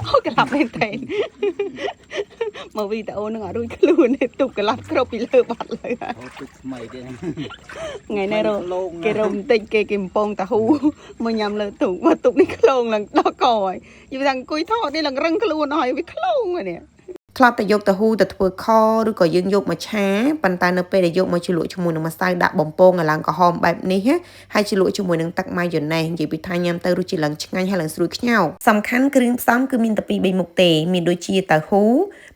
អូក្លាប់មែនតើមកវីដេអូនឹងអត់រួចខ្លួនទេទូកក្លាប់គ្រប់ពីលើបាត់លើហើយ អូទុកថ្មីទៀត ថ្ងៃនេះរក លោង គេរំតិចគេគេកំពងតាហ៊ូមកញ៉ាំលើទូកមកទូកនេះក្លងឡើងដល់កហើយយូរថាអង្គុយថតនេះឡើងរឹងខ្លួនហើយវាក្លងហើយនេះ ធ្លាប់តែយកតហ៊ូទៅធ្វើខឬក៏យើងយកមកឆាប៉ុន្តែនៅពេលដែលយកមកជ្រលក់ជាមួយនឹងម្សៅដាក់បំពងឲ្យឡើងក្រហមបែបនេះណាហើយជ្រលក់ជាមួយនឹងទឹកម៉ាយ៉ូណេសនិយាយពីថាញ៉ាំទៅរសជាតិឡើងឆ្ងាញ់ហើយឡើងស្រួយខ្ញោកសំខាន់គ្រឿងផ្សំគឺមានតែពីរបីមុខទេមានដូចជាតៅហ៊ូ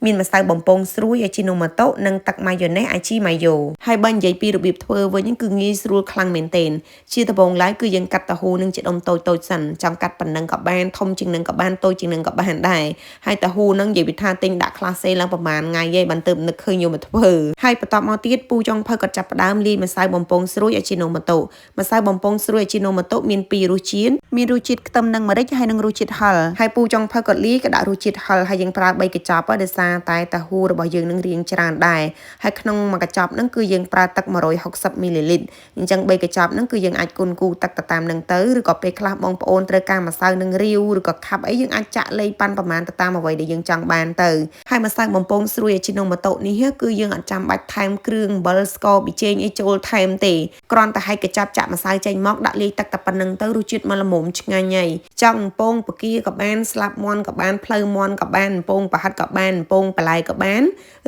មានម្សៅបំពងស្រួយអាជីណូម៉ាតូនិងទឹកម៉ាយ៉ូណេសអាជីម៉ាយ៉ូហើយបើនិយាយពីរបៀបធ្វើវិញគឺងាយស្រួលខ្លាំងមែនទែនជាដំបូងឡើយគឺយើងកាត់តៅហ៊ូនឹងជាដុំតូចៗសិនចង់កាត់ប៉ុណ្ណឹងក៏បានធំជាងនឹងក៏បានតូចជាងនឹងក៏បានដែរ ហើយតាហ៊ូនឹងនិយាយពីថាទិញដាក់ក្លាសេឡើងប្រហែលថ្ងៃឯងបានទៅនឹកឃើញយកមកធ្វើហើយបន្ទាប់មកទៀតពូចុងភៅក៏ចាប់ផ្ដើមលាយម្សៅបំពងស្រួយអាជីណូម៉ូតូម្សៅបំពងស្រួយអាជីណូម៉ូតូមានពីររសជាតិ មានរសជាតិខ្ទឹមនិងម្រេចហើយនិងរសជាតិហឹរ ហើយពូចុងភៅក៏លាយក៏ដាក់រសជាតិហឹរហើយយើងប្រើ3កញ្ចប់ដោយសារតែតាហ៊ូរបស់យើងនឹងរៀងច្រើនដែរហើយក្នុងមួយកញ្ចប់ហ្នឹងគឺយើងប្រើទឹក160មីលីលីត្រអញ្ចឹង3កញ្ចប់ហ្នឹងគឺយើងអាចគុណគូទឹកទៅតាមនឹងទៅឬក៏ពេលខ្លះបងប្អូនត្រូវការម្សៅនឹងរាវឬក៏ខាប់អីយើងអាចចាក់លេងប៉ាន់ប្រមាណទៅតាមអ្វីដែលយើងចង់បានទៅហើយម្សៅបំពងស្រួយអាជីណូម៉ូតូនេះគឺយើងអត់ចាំបាច់ថែមគ្រឿងអំបិលស្ករប៊ីចេងអីចូលថែមទេគ្រាន់តែហែកកញ្ចប់ចាក់ម្សៅចេញមកដាក់លាយទឹកតែប៉ុណ្្នឹងទៅរសជាតិមកល្មមឆ្ងាញ់ហើយចង់បំពងពគាក៏បានស្លាប់មាន់ក៏បានផ្លូវមាន់ក៏បានបំពងប្រហិតក៏បានបំពងបន្លែក៏បាន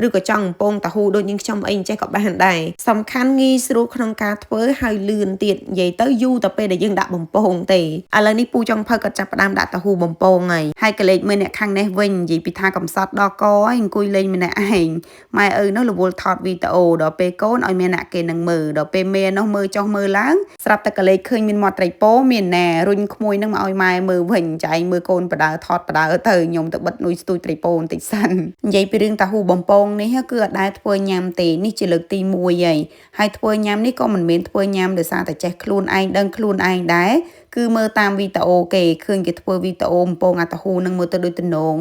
ឬក៏ចង់បំពងតាហ៊ូដូចយើងខ្ញុំអីអញ្ចេះក៏បានដែរសំខាន់ងាយស្រួលក្នុងការធ្វើហើយលឿនទៀតនិយាយទៅយូរតែពេលដែលយើងដាក់បំពងទេឥឡូវនេះពូចុងភៅក៏ចាប់ផ្ដើមដាក់តាហ៊ូបំពងហើយ ហើយកលេចមើលអ្នកខាងនេះវិញនិយាយពីថាកំសត់ដល់កហើយអង្គុយលេងម្នាក់ឯងម៉ែឪនោះរវល់ថតវីដេអូដល់ពេលកូនឲ្យមានអ្នកគេនឹងមើលដល់ពេលមេនោះមើលចុះមើលឡើងស្រាប់តែកលេចឃើញមានមាត់ត្រីពោមានណែរុញក្មួយនឹងមកឲ្យម៉ែមើលវិញចែងមើលកូនបដើថតបដើទៅខ្ញុំទៅបិទនុយស្ទូចត្រីពោបន្តិចសិននិយាយពីរឿងតាហ៊ូបំពងនេះគឺអត់ដែលធ្វើញ៉ាំទេនេះជាលើកទី1ហើយហើយធ្វើញ៉ាំនេះក៏មិនមែនធ្វើញ៉ាំដោយសារតែចេះខ្លួនឯងដឹងខ្លួនឯងដែរគឺមើលតាមវីដេអូគេឃើញគេធ្វើវីដេអូបំពងអាតាហ៊ូនឹងមើលទៅដូចតំណង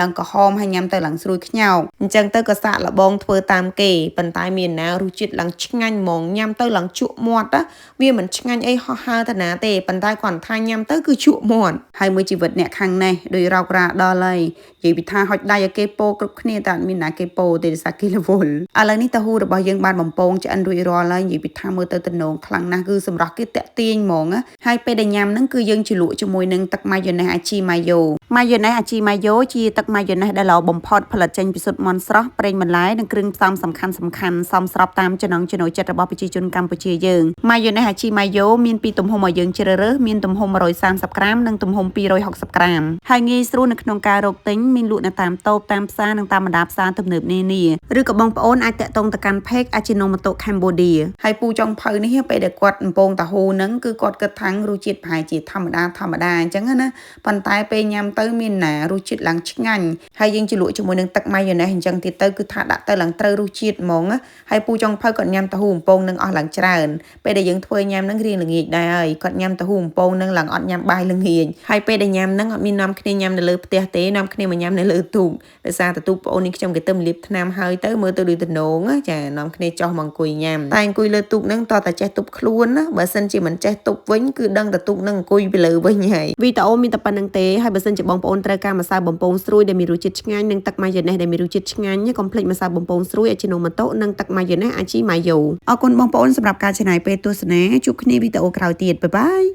ឡើងក្រហមហើយញ៉ាំទៅឡើងស្រួយខ្ញោក អញ្ចឹងទៅក៏សាកល្បងធ្វើតាមគេប៉ុន្តែមានណារសជាតិឡើងឆ្ងាញ់ហ្មងញ៉ាំទៅឡើងជក់មាត់ណាវាមិនឆ្ងាញ់អីហោះហើរទៅណាទេប៉ុន្តែគាត់ថាញ៉ាំទៅគឺជក់មាត់ ហើយមួយជីវិតអ្នកខាងនេះដោយរោគរាដល់ហើយនិយាយពីថាហុចដៃឲ្យគេពោគ្រប់គ្នាតែអត់មានណាគេពោទេដោយសារគេរវល់ឥឡូវនេះតាហ៊ូរបស់យើងបានបំពងឆ្អិនរួចរាល់ហើយនិយាយពីថាមើលទៅតំណងខ្លាំងណាស់គឺសម្រាប់គេតាក់ទាញហ្មងណាហើយពេលដែលញ៉ាំហ្នឹងគឺយើងជ្រលក់ជាមួយនឹងទឹកម៉ាយ៉ូណេសអាជីម៉ាយ៉ូម៉ាយ៉ូណេសអាជីម៉ាយ៉ូជាទឹកម៉ាយ៉ូណេសដែលល្អបំផុតផលិតចេញពីស៊ុតមាន់ស្រស់ប្រេងបន្លែនិងគ្រឿងផ្សំសំខាន់សំខាន់សមស្របតាមចំណង់ចំណូលចិត្តរបស់ប្រជាជនកម្ពុជាយើងម៉ាយ៉ូណេសអាជីម៉ាយ៉ូមានពីរទំហំឲ្យយើងជ្រើសរើសមានទំហំ130ក្រាមនិងទំហំ260ក្រាមហើយងាយស្រួលនៅក្នុងការរកទិញមានលក់នៅតាមតូបតាមផ្សារនិងតាមបណ្ដាផ្សារទំនើបនានាឬក៏បងប្អូនអាចតាក់ទងទៅកាន់ Page Ajinomoto Cambodia ហើយពូចុងភៅនេះពេលដែលគាត់កំពងតាហ៊ូហ្នឹងគឺគាត់គិតថារសជាតិប្រហែលជាធម្មតាធម្មតាអញ្ចឹងណាប៉ុន្តែពេលញ៉ាំទៅមានណារសជាតិឡើងឆ្ងាញ់ហើយយើងជ្រលក់ជាមួយនឹងទឹកម៉ាយ៉ូណេសអញ្ចឹងទៀតទៅគឺថាដាក់ទៅឡើងត្រូវរសជាតិហ្មងណាហើយពូចុងភៅគាត់ញ៉ាំតាហ៊ូបំពងនឹងអស់ឡើងច្រើនពេលដែលយើងធ្វើញ៉ាំហ្នឹងរៀងល្ងាចដែរហើយគាត់ញ៉ាំតាហ៊ូបំពងហ្នឹងឡើងអត់ញ៉ាំបាយល្ងាចហើយពេលដែលញ៉ាំហ្នឹងអត់មាននាំគ្នាញ៉ាំនៅលើផ្ទះទេនាំគ្នាមកញ៉ាំនៅលើទូកដោយសារតែទូកប្អូននេះខ្ញុំគេទៅលាបថ្នាំហើយទៅមើលទៅដូចតំណងណាចានាំគ្នាចោះមកអង្គុយញ៉ាំតែអង្គុយលើទូកហ្នឹងតើតែចេះទប់ខ្លួនណាបើសិនជាមិនចេះទប់វិញគឺដឹងតែទូកហ្នឹងអង្គុយពីលើវិញហើយវីដេអូមានតែប៉ុណ្្នឹងទេហើយបើសិនជាបងប្អូនត្រូវការម្សៅបំពងស្រួយដែលមានរសជាតិឆ្ងាញ់និងទឹកម៉ាយ៉ូណេសដែលមានរសជាតិឆ្ងាញ់កុំភ្លេចម្សៅបំពងស្រួយអាជីណូម៉ូតូនិងទឹកម៉ាយ៉ូណេសអាជីម៉ាយ៉ូ អរគុណបងប្អូនសម្រាប់ការចំណាយពេលទស្សនាជួបគ្នាវីដេអូក្រោយទៀតបាយបាយ។